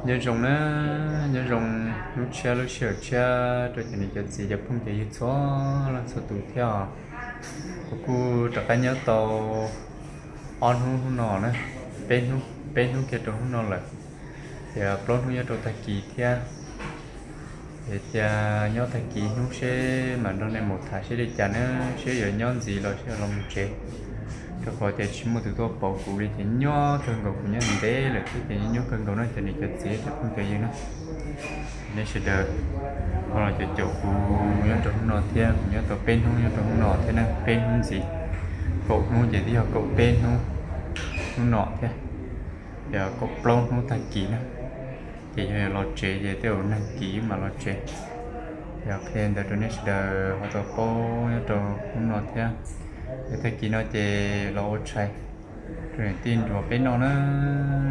Nyob zoo na, nyob zoo hnub tshiab lub sij hawm tshiab rau cov niam cov txiv cov phooj cov ywg txhua leej txhua tus thiab os. Kuv kuj rov qab nyob tau ob hnub hnub no na, peb hnub, peb hnub kiag rau hnub no lawm, ces plaub hnub nyob rau tag kis thiab. Ces cia nyob tag kis hnub seb mam nrog nej mus tham seb li cas na, seb yuav nyob ntxiv los seb yuav los mus tsev. Rau qhov tias tsis muaj tus tuaj pauv kuv li ces nyuaj kawg nkaus, kuv nyob ntev lawm thiab ces nyuaj kawg nkaus na cov niam cov txiv cov phooj cov ywg na. Nej sawv daws ho los caum caum kuv nyob rau hnub no thiab, kuv nyob tau peb hnub nyob rau hnub no thiab na, peb hnub ntxiv. Kaum hnub ces twb yog kaum peb hnub, hnub no thiab, yog kaum plaub hnub tag kis na. Ces yog yuav los tsev ces tej zaum nag kis mam los tsev. Yog qhia ntawd rau nej sawv daws ho tau paub nyob rau hnub no thiab. Ces tag kis no ces los ua tshais rau niam tij nruas peb noj na,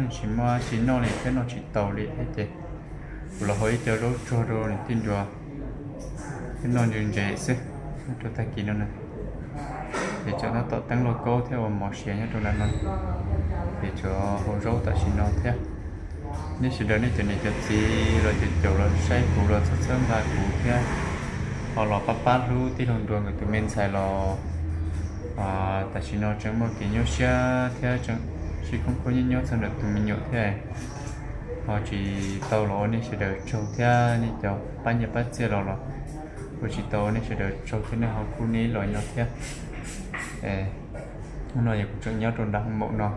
tsis muaj tsis noj li thiab, noj tsis taus li thiab ces kuv los hau ib co zaub tsuag rau niam tij nruas peb noj ntse ntse xwb rau tag kis no na. Ces tseem tab tom teeb lauj kaub thiab ua mov siav nyob rau nram no, ces tsuas hau zaub tam sim no thiab. Nej sawv daws nej cov niam cov txiv los caum caum los saib kuv los txhawb txhawb nqa kuv thiab, ho los pab pab hlub tij laug nruas nkawd tus me ntxhais los tam sim no tseem muaj kev nyuaj siab thiab tseem sib khoob khoob nyob nyob txog ntawm tus me nyuam thiab. Ho tsis tau los ua nej sawv daws tsaug thiab, nej cov pab nyiaj pab txiaj los los ua tsis tau ua nej sawv daws tsaug thiab, nej ho kuj neb los nyob thiab. Hnub no yog kuv tseem nyob rau nram hoo maum no,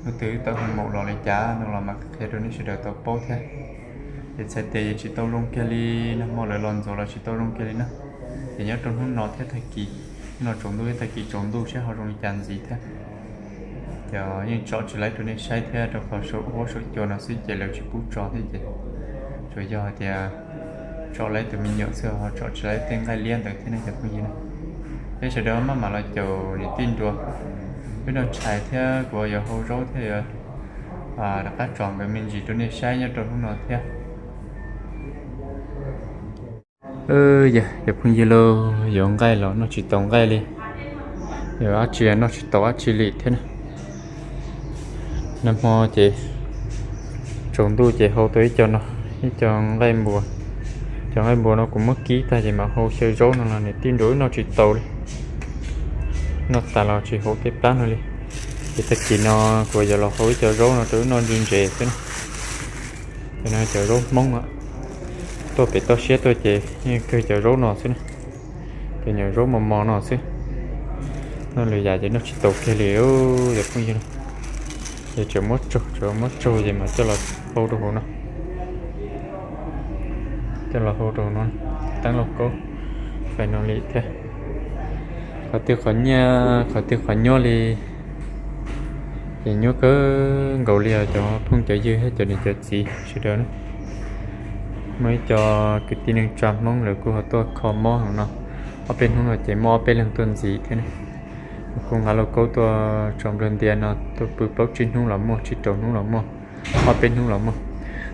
hnub twg tawm hoo maum los li cas no los mam qhia rau nej sawv daws tau paub thiab. Ces txhais tias yuav tsis tau zoo kiag li, nag hmo lawv los ntxuav los tsis tau zoo kiag li na. Ces nyob rau hnub no thiab tag kis, hnub no tsaus ntuj thiab tag kis tsaus ntuj seb ho zoo li cas ntxiv thiab. Ces yeej tso tsis laib rau nej saib thiab, rau qhov saum huab saum cua no xwb ces lawv tsis pub tso thiab ces tsuas yog hais tias tso laib tus me nyuam xwb, ho tso tsis laib tej nqaij liab ntawd thiab ne cov phooj ywg na. Peb sawv daws maj mam los caum niam tij nruas peb noj tshais thiab kuv yuav hau zaub thiab yuav rov qab tso nkawd me ntsis rau nej saib nyob rau hnub no thiab. Yog cov phooj ywg lauj, yuav nqaij los noj tsis tau nqaij li, yuav dab tsi noj tsis tau dab tsi li thiab na. Nag hmo ces tsaus ntuj ces hau tau ib co no, ib co nqaij npua. Cov nqaij npua no kuv muab kib tag ces mam hau xyaw zaub no los niam tij nruas wb noj tsis tau li. Noj tas los tsis haum tej plab no li. Ces tag kis no kuv yuav los hau ib co zaub no rau wb noj ntse ntse xwb na. Cov no cov zaub Hmoob tuaj pem toj siab tuaj ces yeej kawg cov zaub no xwb na. Cov nyuam zaub mos mos no xwb. Noj lwm yam ces noj tsis tau kiag li, cov phooj ywg. Ces tseem muab tsaug, tseem muab tsaug ces mam coj los hau rau hauv no. Coj los hau rau hauv no, teeb lauj kaub, fais no li thiab. Qhov twg qhov nyiaj, qhov twg qhov nyuaj li ces nyuaj kawg nkaus li os cov phooj cov ywg thiab cov niam cov txiv sawv daws na. Muaj ib co kwv tij neej tsa Hmoob lawv kuj ho tuaj kho mob hauv no. Ob peb hnub no ces muaj ob peb leeg tuaj ntxiv thiab ne. Kuj nqa lauj kaub tuaj tso nplawg ntias no tuaj pw plaub tsib hnub los muaj, tsib rau hnub los muaj, ob peb hnub los muaj.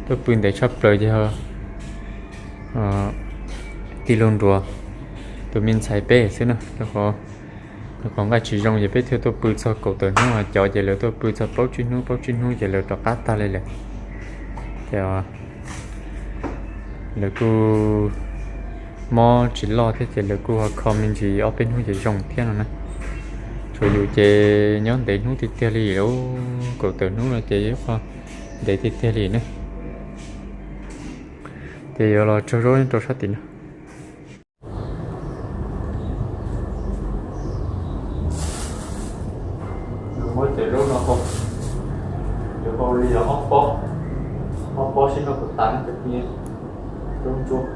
Tuaj pw ntev tshaj plaws ces tij laug nruas tus me ntxhais peb xwb na, rau qhov nqaij tsis zoo ces peb thiaj tuaj pw txog kaum tawm hnub, cov ces lawv tuaj pw txog plaub tsib hnub, plaub tsib hnub ces lawv rov qab tag li lawm. Ces lawv kuj mob tsis loj thiab ces lawv kuj ho kho me ntsis ob peb hnub ces zoo thiab no na. Tshuav yus ces nyob ntev hnub tiag tiag li, kaum tawm hnub no ces yog qhov ntev tiag tiag li na. Ces yuav los tsaug zaub rau sab tim no. Muab cov zaub no hau, yuav hau li ob pob, ob pob seb noj puas tas ne cov phooj ywg. Zaub ntsuab.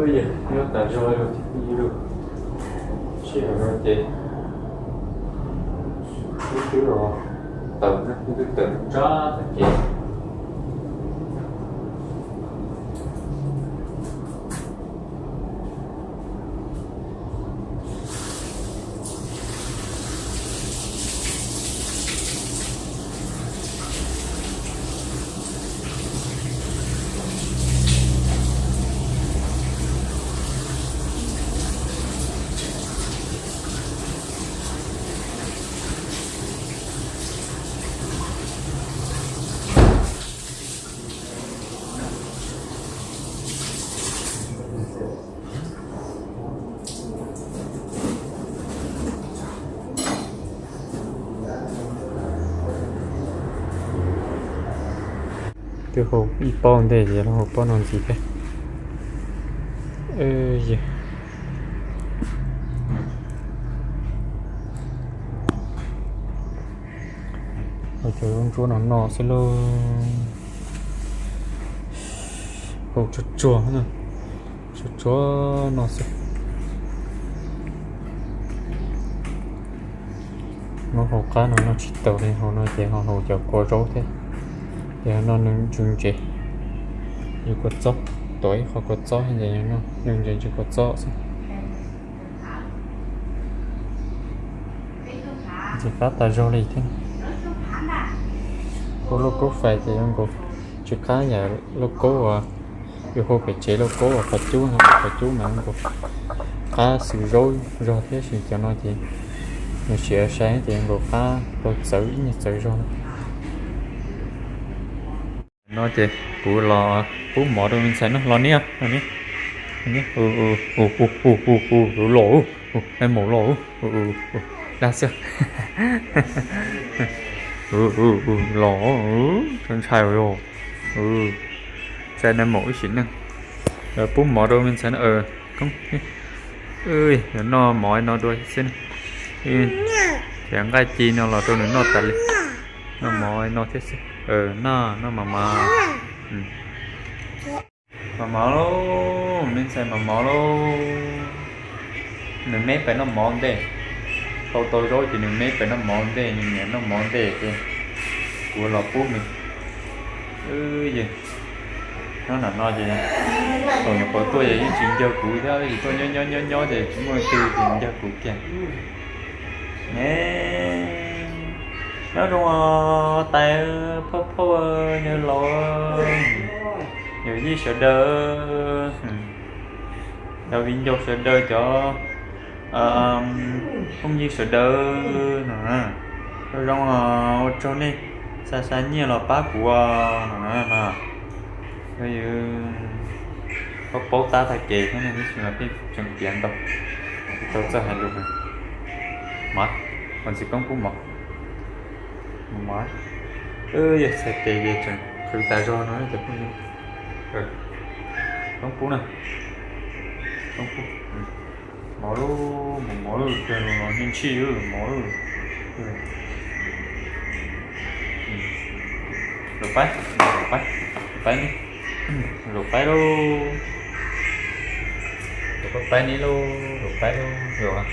Nyob tas zog li, sij hawm no ces twb twb los tawm, twb twb tawm ntsab tag ces. Twb hau ib pob ntej ces los hau pob no ntxiv thiab. Yog cov ntsuab no no xwb lauj. Hau tsuag tsuag, tsuag tsuag no xwb. Muab hau qab no noj tsis tau li, hau no ces ho hau cov kua zaub thiab. Ces ho noj nws ntsev, yus kua txob, tuav ib qho kua txob ces yus noj nws ntsev ntsev kua txob xwb. Ntxim qab tas zog li thiab. Hau lauj kaub fais ces zoo nkaus tsis qab yam lauj kaub uas yus hau pem tsev, lauj kaub uas qhov cub no, qhov cub mas zoo nkaus qab xwm zaub zog thiab, sis cov no ces nws siav sai ces zoo nkaus qab tau txawv ib nyuag txawv zog no. No ces kuv los pub mov rau me ntxhais no, los niam, los niam, los niam, los, dag xwb, los, ntshai ntshai, ntshai nag maum ib sim neej. Pub mov rau me ntxhais no, koob, yuav noj mov no dua xwb. Ces nqaij ci no los rau nws noj tas li. Noj mov no thiab xwb. Noj, noj mov mov. Mov mov lauj, me ntxhais mov mov lauj. Nws me pem noj mov ntej, tau tau zaub ces nws me pem noj mov ntej, nws niam noj mov ntej ces kuv los pub nws. Wb, nyob nram no ces thaum nyuam qhuav tuaj ces yeej tsis ncaug kuv thiab, tsis tuaj nyob nyob nyob nyob ces tsis muaj leej twg ces ncaug kuv kiag. Ne, nyob zoo os tais, phauj phauj, nws laus, yawm yij sawv daws, cov viv ncaus sawv daws, cov phooj ywg sawv daws no, zoo zoo, ua tsaug nej xa xa nyiaj los pab kuv no. Yog yus paub paub tab tag kev thiab ne, tab sis mas pheej tseem piav ntau, tsis tau txawj hais lus. Mov, ua ntxim koob pub mov. Mov, yog txhais tes ces tseem qhwv tas zog no cov phooj ywg. Koob pub na, koob pub. Mov lauj, mov mov, me ntsis mov. Lus paib, lus paib, lus paib ne, lus paib lauj, lus paib lauj, lus paib lauj, lus,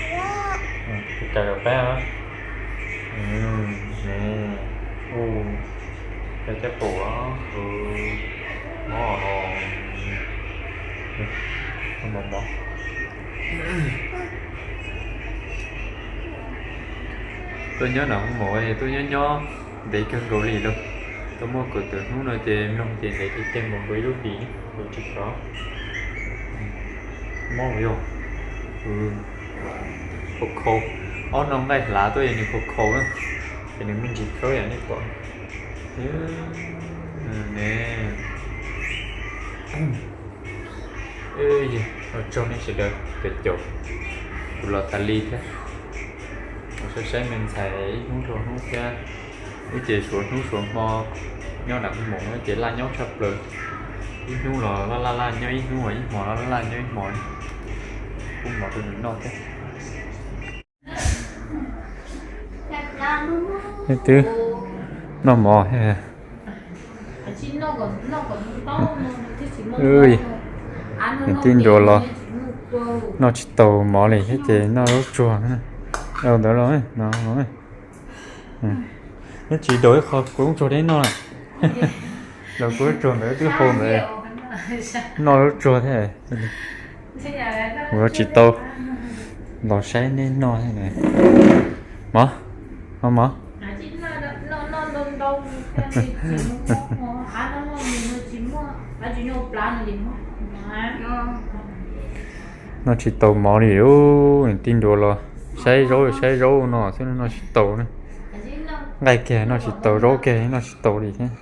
tus cas lus paib os. Ua caj pum os, mov, mov mov. Tuaj nyob nram hoo maum es tuaj nyob nyob ntev kawg nkaus li lauj. Tuaj muaj kaum tawm hnub no ces mloog ces ntev tiag tiag, nkaus nkaus ib lub hlis nkaus tsis tau. Mob yog khau khau, ob no nqaij hlav tuaj es nws khau khau na, ces nws me ntsis khawb yam nej pom ne. Ua tsaug nej sawv daws cov caum kuv los tas li thiab. Kuv saib saib me ntxhais ib hnub dhau hnub thiab, wb ces suav hnub suav hmo nyob nram hoo maum no ces laj nyob tshaj plaws. Ib hnub los laj laj laj nyob ib hnub, ib hmo los laj laj nyob ib hmo. Pub mov rau nws noj thiab. Twb noj mov thiab. Nws tib nruas los noj tsis tau mov li thiab ces noj zaub tsuag ntawd los no. Neb tsis daus ib qho kuv zaub tsuag neb noj lawm. Los kuv zaub tsuag ntawd twb hau ntawd, noj zaub tsuag thiab. Kuv tsis tau los saib neb noj thiab. Mov, mov, mov. Noj tsis tau mov li, tib nruas los saib zaub saib zaub no xwb noj tsis tau na. Nqaij kiag noj tsis tau, zaub kiag noj tsis tau li thiab.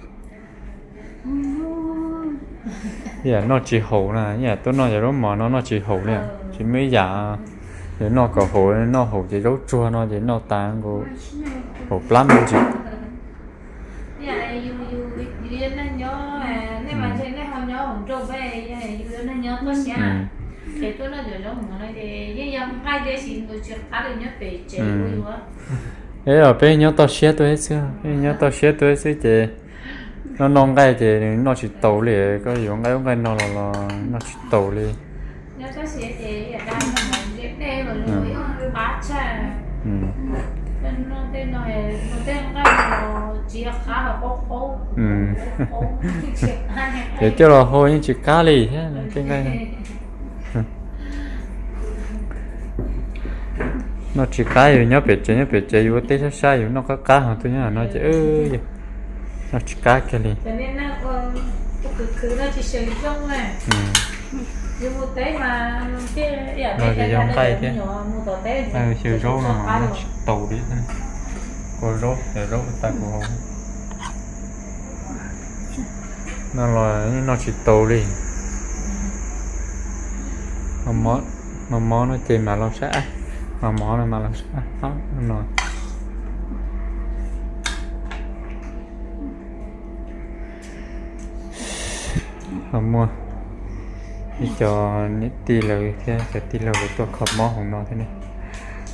Ib yam noj tsis haum na, ib yam tuaj noj cov zaub mov no noj tsis haum li, tsis muaj ib yam. Yog noj kom haum, noj haum ces zaub tsuag no ces noj tas nkaus haum plab me ntsis. Es peb nyob toj siab tuaj xwb, peb nyob toj siab tuaj xwb ces noj noj nqaij ces noj tsis taus li, koj yuav nqaij ub nqaij no los los noj tsis taus li. Ces coj los hau yeej tsis qab li thiab tej nqaij. Noj tsis qab, yus nyob pem tsev, nyob pem tsev yus ua teb sab sab yus noj qab qab, ho tuaj nyob no ces noj tsis qab kiag li. Los ces yog nqaij thiab, xyaw zaub no noj tsis taus li. Kua zaub, xyaw zaub ua tag kuv hau. No los noj tsis taus li. Mov, mov no ces mam los saib, mov no mam los saib no. Ho muaj ib co niam tij lawv thiab cov tij laug lawv tuaj kho mob hauv no thiab ne,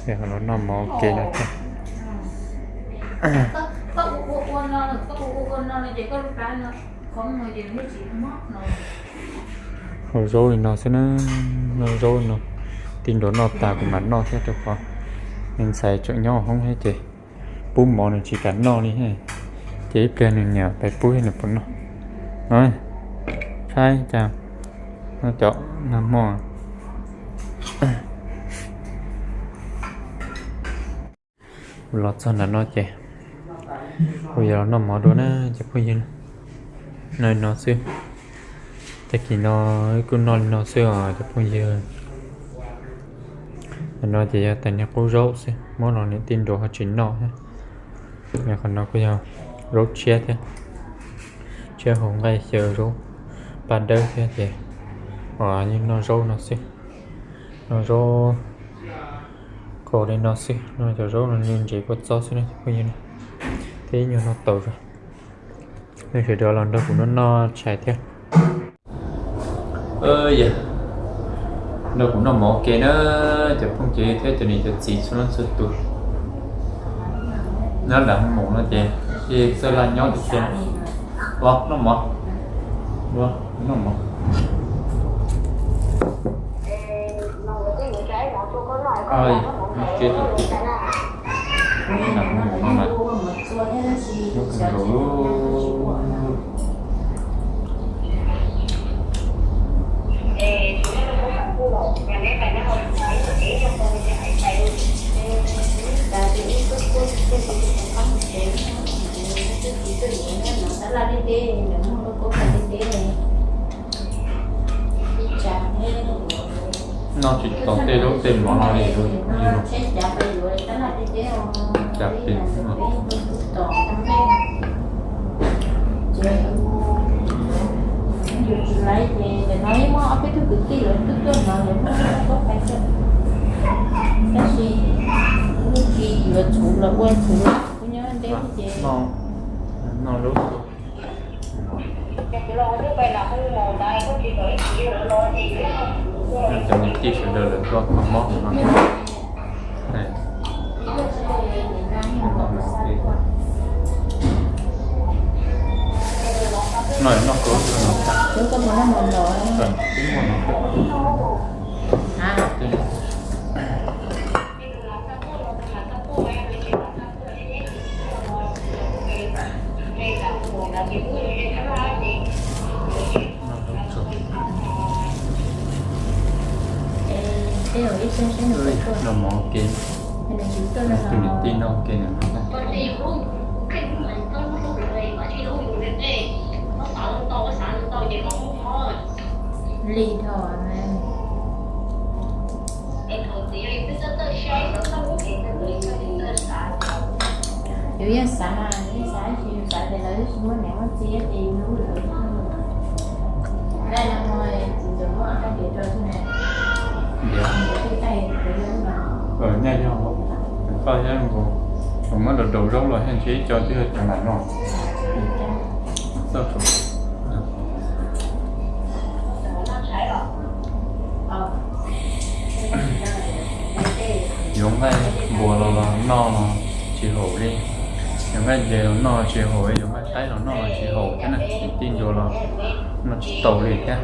es ho los noj mov ua ke no thiab. Hau zaub li no xwb na, noj zaub no, tij nruas noj tas kuv mam noj thiab rau qhov me ntxhais tseem nyob hauv hoob thiab ces pub mov nws tsis kam noj li, ces ib pliag nws niam pais pub thiab nws puas noj. No, saib cas noj cov nag hmo. Kuv los txog nram no ces kuv yuav los noj mov dua na cov phooj ywg. Noj li no xwb, tag kis no wb kuj noj li no xwb os cov phooj ywg. Ntawm no ces yog tais niag qub zaub xwb, muab los niam tij nruas ho tsis noj thiab. Qhov no kuj yog zaub tshiab thiab, tshiab hau nqaij xyaw zaub paj dawb thiab ces yeej noj zaub no xwb. Noj zaub qau li no xwb, noj cov zaub no ntses kua txob xwb na cov phooj ywg, thiab ib nyuag noj taus zog. Nej sawv daws los nrog kuv noj noj tshais thiab. Yog nrog kuv noj mov ua ke na cov phooj ywg thiab cov niam cov txiv txhua leej txhua tus. Nyob nram Hoo Maum no ces txawj laj nyob tiag tiag. Los noj mov, noj mov. Noj tsis tau tej zaub tej mov no li. Tab sis lub tsis yuav txhuv los ua txhuv, kuv nyob deb ces noj lub. Cov niam tij sawv daws lawv tuaj kho mob no. Noj noj kub no. Koj mus noj mov los. Hais. Tej zaum ib xyoo saib nws puas tuaj. Noj mov ua ke. Nws tsis tuaj no. Tus niam tij noj ua ke nws noj. Li dhau. Yus yeej xav, yeej xav, tsis yus xav tias lawv tsis muaj niam muaj txiv ces yus hlub lawv. Dab no tsis muaj kab diav rau xwb na. Nyaj yog koj thiab nkaus, muab daus daus zaub los thiab ntshe ib co twb cov lam no. Txoj. Yuav nqaij npua los los noj los tsis haum li, yuav nqaij ntses los noj los tsis haum, yuav nqaij qaib los noj los tsis haum thiab na, tij ncuav los noj tsis tau li thiab.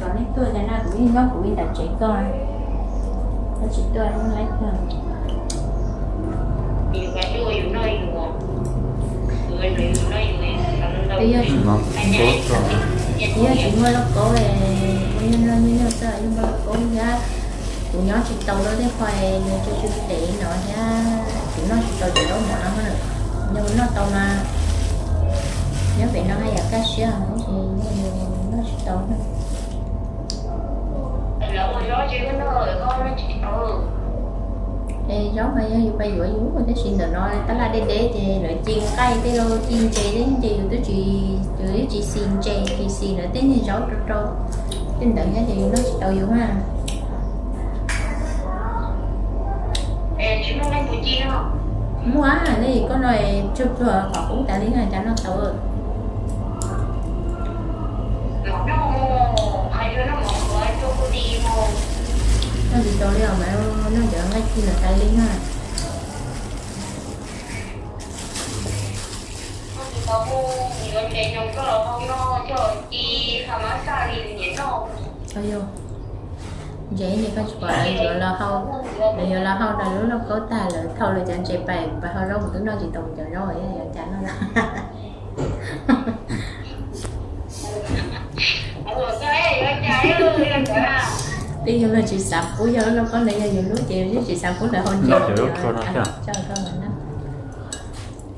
Kom nej tuaj cas na, kuv yeej nyob kuv ib nram tsev koj, koj tsis tuaj lawm. Twb yog tsis muaj lauj kaub, ua nyuj noj nyuj noj xwb, yeej muaj lauj kaub thiab. Kuv nyob tsis tau rau tej qho nws tsis tsis pem no thiab, kuv noj tsis tau cov zaub mov no na. Yog noj tau mas nyob pem no haj yam kaj siab, tab sis noj tsis tau. Es zaub mas yog yus pais yuav yus, tab sis ntawm no tab laj deb deb ces lawv ci nqaij tej los ci ntses, ces yus twb tsis, yus twb tsis xis ntses, tsis xis lawv tej niag zaub rau rau tej ntawd thiab ces yus noj tsis tau yus mas. Muaj, nej koj no tsuag pluag qhov qub tas li no cas noj tau. Noj tsis tau li os mas, noj cov nqaij ci ntawd tas li na. Ntses ne koj tsis pom lawv yuav los hau, lawv yuav los hau rau lub lauj kaub tag lawv thau lawv cov ntses pais, pais hau zaub kuv twb noj tsis tau kuv cov zaub, yuav cas noj. Twb yog lawv tsis xav pub, yog lub lauj kaub ntawd yog yus lub ces yus twb tsis xav pub lawv hau ntses.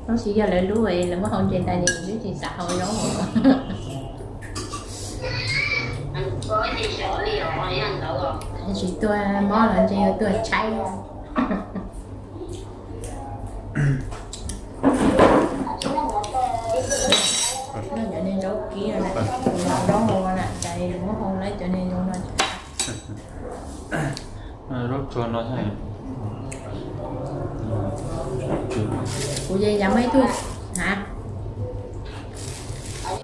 Tab sis yog lawv lub lawv muab hau ntses tas ces yus twb tsis xav hau zaub. Tsis tuag mob los ntshe yuav tuag tshaib. Noj cov niag zaub kib no na, zaub hau na, cas yuav muab hau lawm cov niag zaub no. Zaub tsuag no. Kuv ces yav muaj ib tug, ha,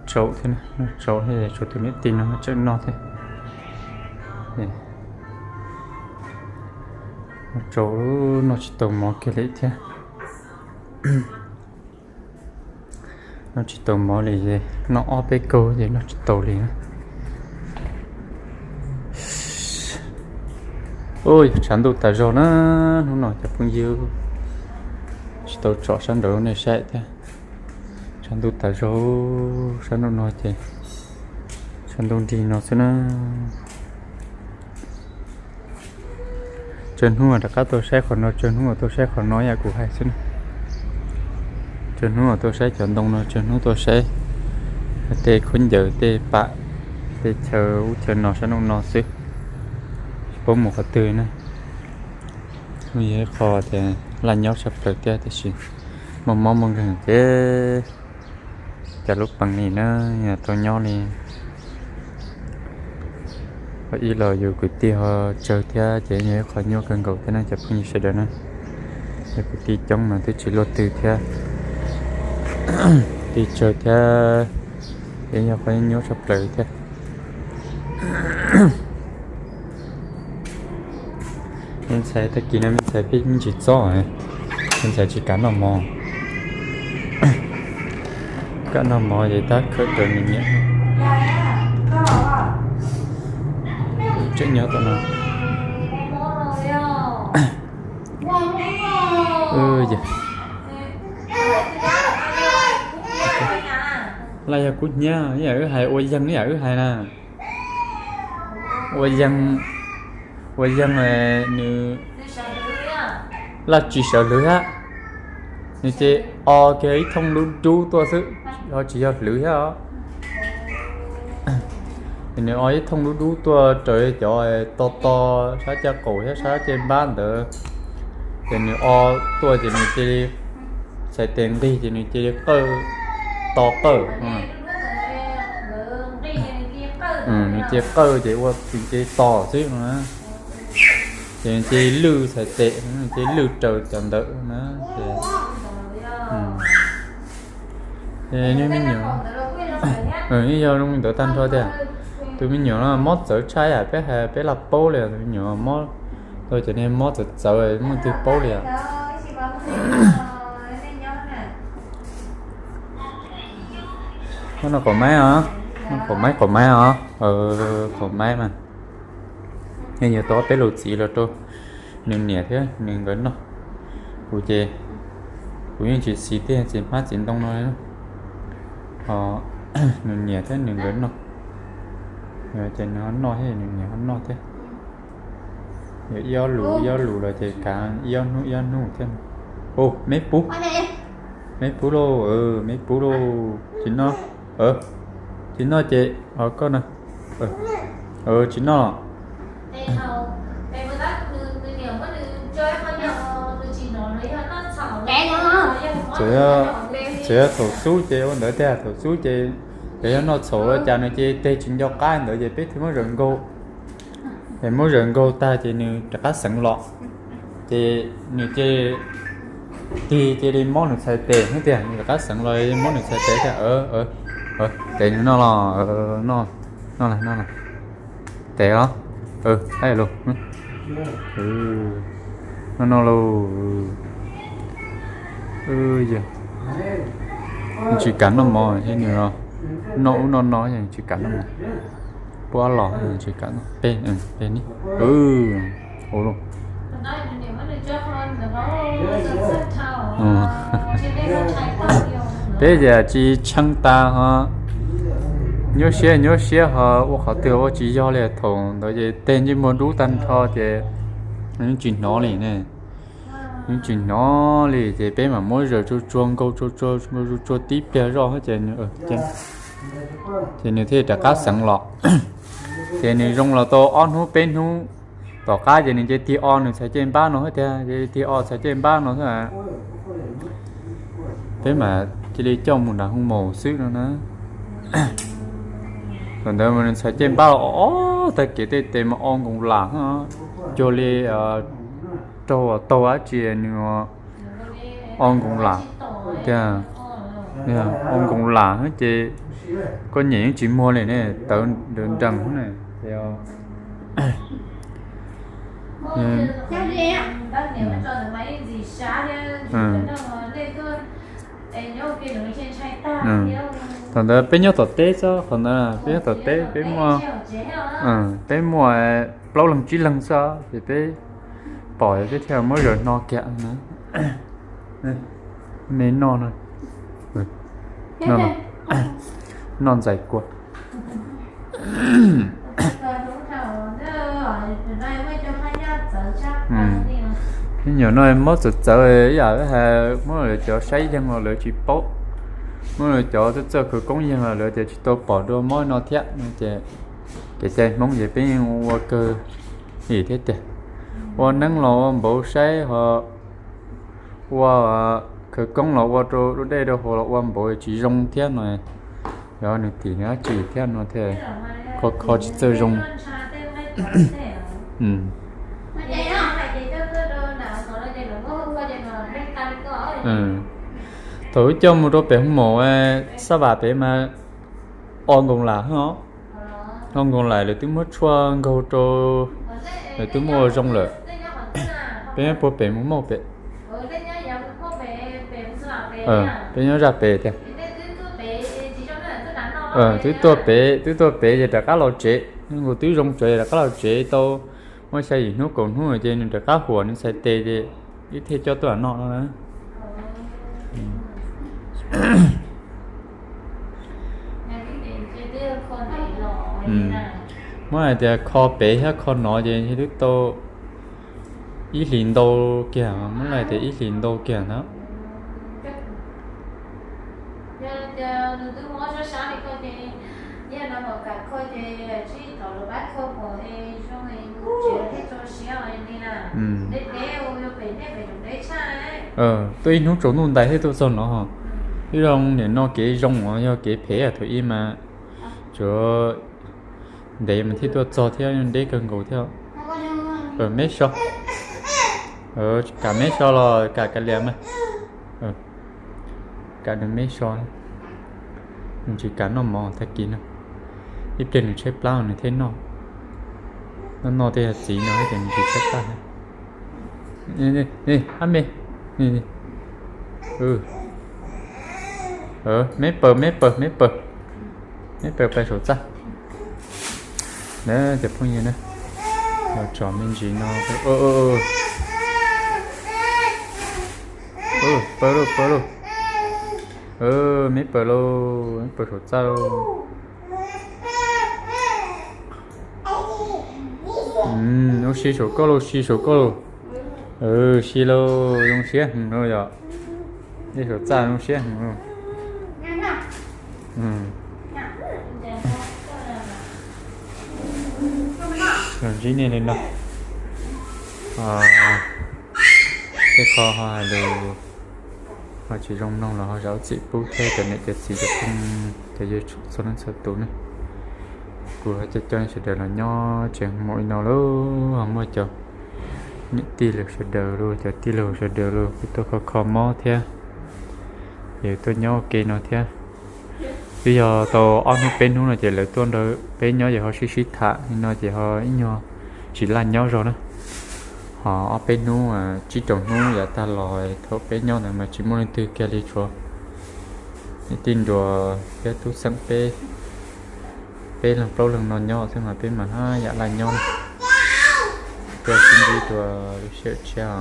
tsaus thiab, noj tsaus thiab, tshuav tus niam tij no tseem noj thiab. Noj tsaus, noj tsis tau mov kiag li thiab. Noj tsis tau mov li, noj ob peb kaug ces noj tsis tau li na. Ua yog tshav ntuj tas zog na, hnub no cov phooj ywg, tsis tau tsom sab nraud nej saib thiab. Tshav ntuj tas zog, sab nraud no ces tshav ntuj nrig no xwb na. Tsawg hnub rov qab tuaj saib qhov no, tsawg hnub uas tuaj saib qhov no yam kuv hais xwb na. Tsawg hnub uas tuaj saib cov ntoo no, tsawg hnub tuaj saib tej khaub ncaws tej pam, tej chaw ub chaw no sab nraud no xwb, tsis paub mus qhov twg na. Yog ib qho tias laj nyob tshaj plaws thiab, tiam sis muaj mob muaj nkeeg ces cas lub peev li na, tau nyob li. Ib los yus kwv tij ho tsawg thiab ces yog ib qho nyuaj kawg nkaus thiab na cov phooj ywg sawv daws na. Yog kwv tij coob mas twb tsis luaj twg thiab, tij tsawg thiab, ces yog qhov nyuaj tshaj plaws thiab. Me ntxhais tag kis no me ntxhais pheej me ntsis txob, me ntxhais tsis kav noj mov. Kab noj mov ces tab khawm raws nws niam. Tseem nyob tom no. Laj yog kub hnyiab, ib yam wb hais ua yeeg ib yam wb hais na. Ua yeeg, ua yeeg nws laj tsis sawv hlwv thiab. Nws ces o kiag ib thooj dub dub tuaj xwb, ho tsis yog hlwv thiab os. Ces nws o ib thooj dub dub tuaj raws cov to to sab caj qaum thiab sab caj npab ntawd. Ces nws o tuaj ces nws cia li txhais tes nqig ces nws cia li qawj, to qawj. Nws cia li qawj ces ua nws cia li to xwb no na. Ces nws cia li lwj txhais tes, nws cia li lwj raws cov ntawd na. Ces ib yog zoo li ntawd tag nrho tiag. Tus me nyuam no mob txawv tshaj yam peb hais peb laj paub li, tus me nyuam mob, tau cov niag mob txawv txawv muaj twg paub li os. Noj qaum maib os, noj qaum maib qaum maib os, qaum maib mas. Yeej yuav tau ob peb lus txiv los rau nws niam thiab nws nkawd noj. Kuv ces kuv yeej tsis txiv tej txiv hmab txiv ntoo no li. Ho nws niam thiab nws nkawd noj, ces nws ho noj thiab nws niam ho noj thiab. Yog ib ob lus ib ob lus los ces kav ib ob hnub ib ob hnub thiab. Ua me pub, me pub lauj, me pub lauj, tsis noj, tsis noj ces ho koj na, tsis noj. Txawm yog thaum xub ces ua ntawd tiag, thaum xub ces yog noj txhaum ua cas nws ces teg tsis nco qab ntawd ces peb thiaj muab zaws nkaug. Es muab zaws nkaug tag ces nws rov qab xeev los, ces nws cia li tig cia li mob nws txhais tes thiab tiag, nws rov qab xeev los mob nws txhais tes tiag. Tes nws noj los, noj los, noj los, tes os, los, noj noj lauj. Yog tsis kam noj mov thiab nws noj ub noj no, tsis kam noj mov, puab los tsis kam noj. Peb, peb ni, ua lauj. Peb ces tsis tshee tas ho nyuaj siab nyuaj siab ho ua qhov twg ua tsis yog li. Thaum ntawd ces teg ntsej muag dub tag nrho ces yeej tsis hnov li ne, yeej tsis hnov li ces peb mam muab zaws tsuag tsuag nkaug tsuag tsuag tib pliag zoj ces nws thiaj rov qab xeev los. Ces nws zoo los tau ob hnub peb hnub tom qab ces nws cia li tig o nws txhais caj npab no thiab tiag, cia li tig o txhais caj npab no xwb. Peb mam cia li coj mus nram hoo maum xwb no na. Thaum ntawd mas nws txhais caj npab o o tag kev tej tes mas o nkoos lam, cuag li raug taug dab tsi nws o nkoos lam tiag, o nkoos lam ces koj nyem yeej tsis muag li ne, tawv nrees ne. Thaum ntawd peb nyob tom teb xwb, qhov ntawd peb nyob tom teb, peb muaj, peb muaj plaub leeg tsib leeg xwb ces peb pom peb thiaj muab zaws hno kiag. Me noj no, noj ntxais kua. Me nyuam no mob txawv txawv ib yam, muab lawv cov saib yeeg los lawv tsis paub, muab lawv cov txawj txawj khawv koob yeeg los lawv tias tsis tau pom dua mob no thiab no ces kev cai Hmoob ces peb yeej ua kawg li thiab tiag. Ua neeb los ua npaum saib ho ua khawv koob los ua rau dej rau haus los ua npaum tsis zoo thiab no. Yog nws tim nws dab tsi thiab no thiaj kho kho tsis txawj zoo. Thaum wb coj mus rau pem hoo maum Xab Vam pem mas o nkoos lam, o nkoos lam lawv twb muab tshuaj nkaug rau, lawv twb muab ua zoo lawm. Peb nyob puag pem mus mauj pem, peb nyob zaj pem tiag. Twb tuaj pem, twb tuaj pem ces rov qab los tsev, nkaus twb zoo tsev rov qab los tsev tau muaj xya yim hnub kaum hnub ces nws rov qab huam nws txhais tes ces wb thiaj coj tuaj noj no na. Muab hais tias kho pem thiab kho no ces twb tau ib hlis ntau kiag, muab hais tias ib hlis ntau kiag ntag. Tuaj ib hnub tsaus ntuj ntais thiab tuaj txog no ho. Ib zoo nim no kev zoo uas yog kev phem thaum ib mas tsuav ntev mas thiaj tuaj txog thiab, deb kawg nkaus thiab. Meb so, kam meb so los kam kav liam mas. Kam nws meb so, nws tsis kam noj mov tag kis no. Ib pliag nws tshaib plab nws thiaj noj. Noj noj tej yog txiv no ces nws tsis tshaib plab. Ab me, meb paws, meb paws, meb paws, meb paws pais saum txaj. Na cov phooj ywg na, los tsom me ntsis no. Paws lauj, paws lauj. Meb paws lauj, meb paws saum txaj lauj. Ua si saum koj lauj, si saum koj lauj. Si lauj, zoo siab heev lauj yom. Ua saum txaj zoo siab heev lauj. Los ntsib nej li no, tej qho ho hais lus ho tsis zoo mloog los ho zam txim pub thiab cov niam cov txiv cov phooj cov ywg txhua leej txhua tus ne. Kuv coj coj sawv daws los nyob tsev mus li no lauj, ho muaj cov niam tij lawm sawv daws lauj, cov tij laug sawv daws lauj kuj tuaj kho kho mob thiab, yus tuaj nyob ua ke no thiab. Twb yog tau ob hnub peb hnub no ces lawv tuaj nrog peb nyob ces ho sib sib tham li no ces ho ib nyuag tsis laj nyob zog na. Ho ob peb hnub, tsib rau hnub yav tag los thaum peb nyob ntawd mas tsis muaj leej twg kiag li, tshuav niam tij nruas thiab tub xeem peb, peb leeg plaub leeg no nyob xwb mas peb mas haj yam laj nyob na. Tuaj sib ntsib dua lub sij hawm tshiab os.